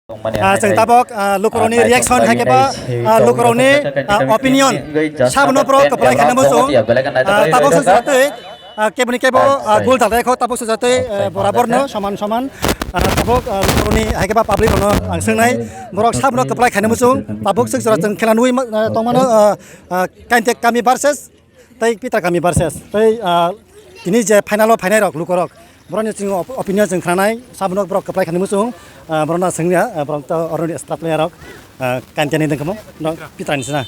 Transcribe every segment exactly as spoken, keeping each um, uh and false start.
Ah, chwng tabok, ah, lukurokni reaction hai khe ba, ah, lukurokni, ah, opinion. Sabono borok kwplai khaina muchung. Ah, tabok se jatwi, ah, keboni kebo, ah, gul talai kho, tabok se jatwi, ah, boraborno soman soman. Ah, tabok, ah, lukurokni hai khe ba public rokno ang swngnai. Borok sabono kwplai khaina muchung. Tabok se jora chwng khela nugwi ma-, ah, tongmano, ah, ah, Kaintia kami versus tei Pitra kami versus tei, ah, tini je final o phainai rok lukurok, borokni chwng op-, opinion chwng khnanai, sabono borok kwplai khaina muchung, ah, borokno swngya, ah, borok to oroni star player rok, ah, Kaintiani dengkamo, no, Pitrani sina.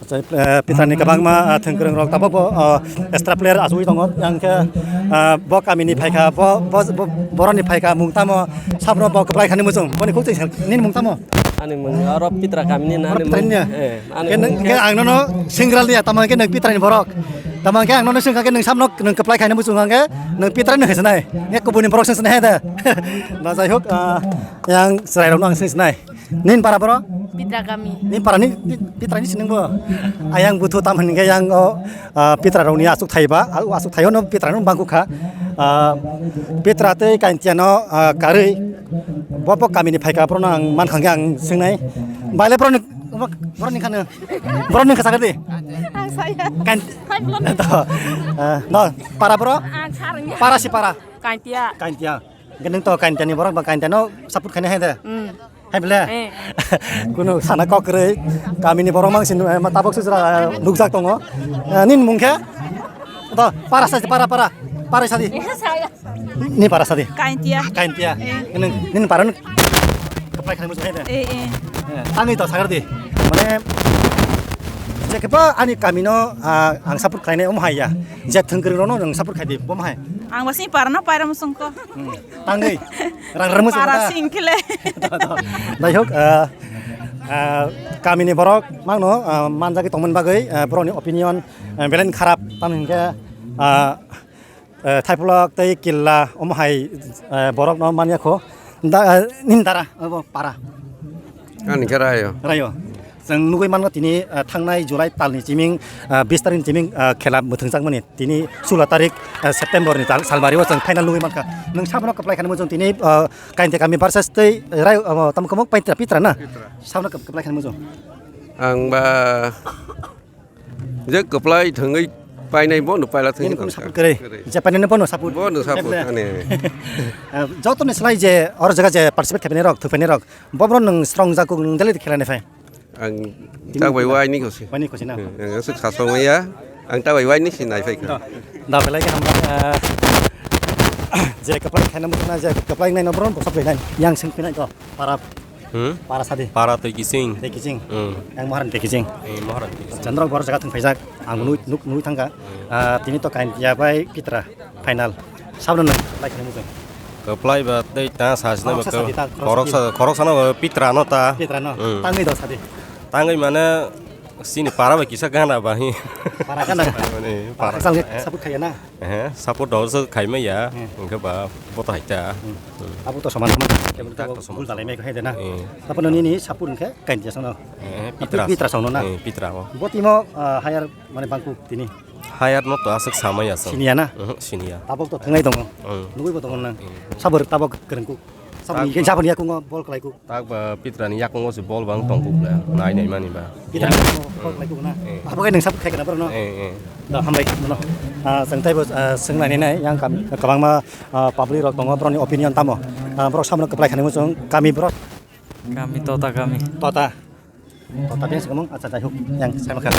Acha, ah, Pitrani kwbangma, ah, thwngkwrwng rok tabok bo, ah, star player achugwi tongo, yang khe, ah, bo kamini phaikha, bo, bo, bo, boroni phaikha, mung tamo, sabono bo kwplai khaina muchung, boni khuk chwng sal, nini mung tamo? Ani mung oro Pitra kamini na, ani mung. Pitrani ya? Eh, ani mung. Khe ang nono singral niya, tamo khe nwng Pitrani borok. Tamo khe ang nono singkha khe nwng samno nwng kwplai khaina muchung khe nwng Pitrani hwnwi sanai. Nge kubuni borok se sanai de. Na jai hok, ah, yang chwrai rokno ang sing sanai. Nin para boro? Pitra kami. Nin para ni Pi-, Pitrani siningbo. Ayang buthu tam hwn khe yang o, ah, Pitra rokni asuk thaiba, ah, asuk thaio no Pitra no bangkuk kha. Ah, Pitra tei Kaintia no, ah, karwi bo, bo kamini phaikha, borokno ang mankha hwnkhe ang swngnai. Baile borokni, borokni khano, borokni kha sakhe di. Ang saya. Kain-, Hai, belum. To, ah, no, para boro? Ang sarang ya. Para si para? Kaintia. Kaintia. Hwnkhe nwng to Kaintiani borok ba Kaintiano support khaina hai de? Hmm. Hai bele? Eh. Kunu sana kok kwrwi, kamini borok mangsi nu-, eh, ma tabok sujra, eh, nukjak tongo. Eh, nini mung khe? To, para sa, para, para. Para sa di. Saya. Ni para sa di. Kaintia. Kaintia. Eh. Nini, nini para nu kaplai khani musu hai de? Eh, eh. Eh, tangwi to sagar di. Mane, je khe pa ani kamino, ah, ang support khainai omo hai ya. Je thwngkwrwng rokno ang support khai di, bo hai. Ang basi para no paira musung ko. Hmm. Tangwi. Rang rang musu para kata. Singkile. Dai hok, ah, ah, kamini borok mangno, ah, manjagwi tongmani bagwi, ah, borokni opinion, ah, belai kharap, tamni hwnkhe, ah, ah, Thaipulok tei Killa omo hai, ah, borokno manya kho. Da, ah, nini dara, abo para. Ani khe rayo. Rayo. Chwng nugwi mano tini, ah, thangnai July talni chiming, ah, bis tarikni chiming, ah, khela mwthwngjakmani. Tini sulo tarik, ah, September ni tal, salbari o chwng final nugwi mankha. Nwng sabono kwplai khainai muchung tini, ah, Kaintia kami versus tei rai, ah, tamo kwmuk Pitra, Pitra na? Pitra. Sabono kwp-, kwplai khainai muchung. Ang ba je kwplai thwngwi painai bono paila thwngwi Nini kono tongkha. Support kwrwi. Kwrwi. Je painai bono support. Bono support, ani. Ah, joto ni slai je or jaga je participate khainai rok, thwkpainai rok. Bobro nwng strong jago nwng delete khelani phai. Ang tak bai wai ni kosi. Wai ni kosi na? Hmm, ang aswk sasong ya. Ang tak bai wai ni si nai phai kha. Da belai ke hambai, eh, je kaplai khaina mukna je kaplai nai no bron bosok nai yang sing pinai to. Para. Hmm? Para sadi. Para tei kising. Tei kising. Hmm. Yang moharan tei kising. Eh, moharan tei kising. Chandra bor jaga thang phaijak. Ang nui nuk nui thangka. Hmm. Ah, tini to Kaintia bai Pitra final. Sabno nang lai khaina mukna. Kwplai ba tei ta sajna ba. Khoroksa sadi ta, khoroksa. Khoroksa, khoroksa no ba Pitra no ta. Pitra no. Hmm. Tangwi do sadi. Tangwi mane sini para ba kisa gana ba hi. Para gana. Mane para. Para sal eh. Support khaya na. Eh, support do so khai ma ya. Hmm. Hwnkhe ba bo to hai ta. Hmm. Hmm. Abo to soman soman. Tak to soman. Bul dalai mai khai de na. Hmm. Tapo nini support hwnkhe Kaintia songno. Eh, Pitra. Pitra songno na. Eh, Pitra o. Bo timo, ah, higher mane bangkuk tini. Higher no to aswk samai aswk. Siniya na? Mhm, siniya. Tabok to thwngnai tongo. Hmm. Nugwi bo tongo na. Hmm. Sabor tabok kwrwngkuk. Saboni, tak ba, saboni yakungo bol kwlaikuk. Tak ba Pitrani yakungo se bol bang tongkuk na. Nai nai mani ba. Pitrani yakungo bol kwlaikuk na. Eh. Abo khe nwng support khai kana borok no? Eh, eh. Da hambai no. Ah, chwng taibo, ah, swngnainai yang kam, kwbangma, ah, public rok tongo, borokni opinion tamo? Ah, borok sabono kwplai khainai muchung kami borok. Kami tota kami. Tota. Tota beng se kwmwng, acha, jai hok, yang sai ma kha.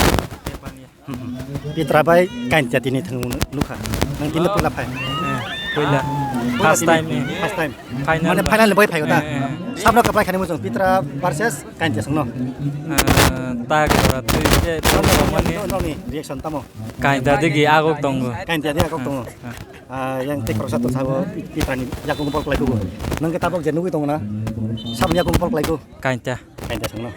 Hmm, hmm. Pitra bai Kaintia tini thwng nukha. Nang tini puila phai. Eh, puila. Puila first tini, time ni. First time. Final. Mane final ni bai phai ta. Eh, eh. Sabno kwplai khainai muchung Pitra versus Kaintia songno. Eh, ta kora twi je tongmani. Nokni reaction tamo? Kaintia digi agok tongo. Kaintia digi agok tongo. Eh, eh. Ah, yang tei khoroksa to sabo Pitrani yakungo bol kwlai kugo. Nang ke tabok je nugwi tongo na? Sabni yakungo bol kwlai kugo. Kaintia. Kainta songno.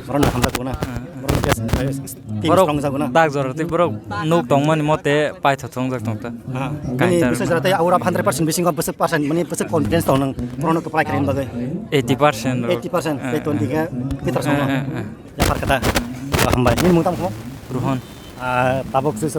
Borok no hamjak na. Hmm. Borok best, eh, team borok strong jago na. Dak jora tei borok nuk tongmani mote paitho tongjak tongta. Ah, kainta bini bisai jora tei aura hundred percent bisingo bwswk percent mani bwswk confidence tong nang. Borok no kwplai khaini bagwi. Eighty percent. Eighty percent, eh, tei twenty eh, khe Pitra songno. Eh, eh, eh. Yaphar kata. Hambai. Nini mung tamo? Rohon. Ah, tabok se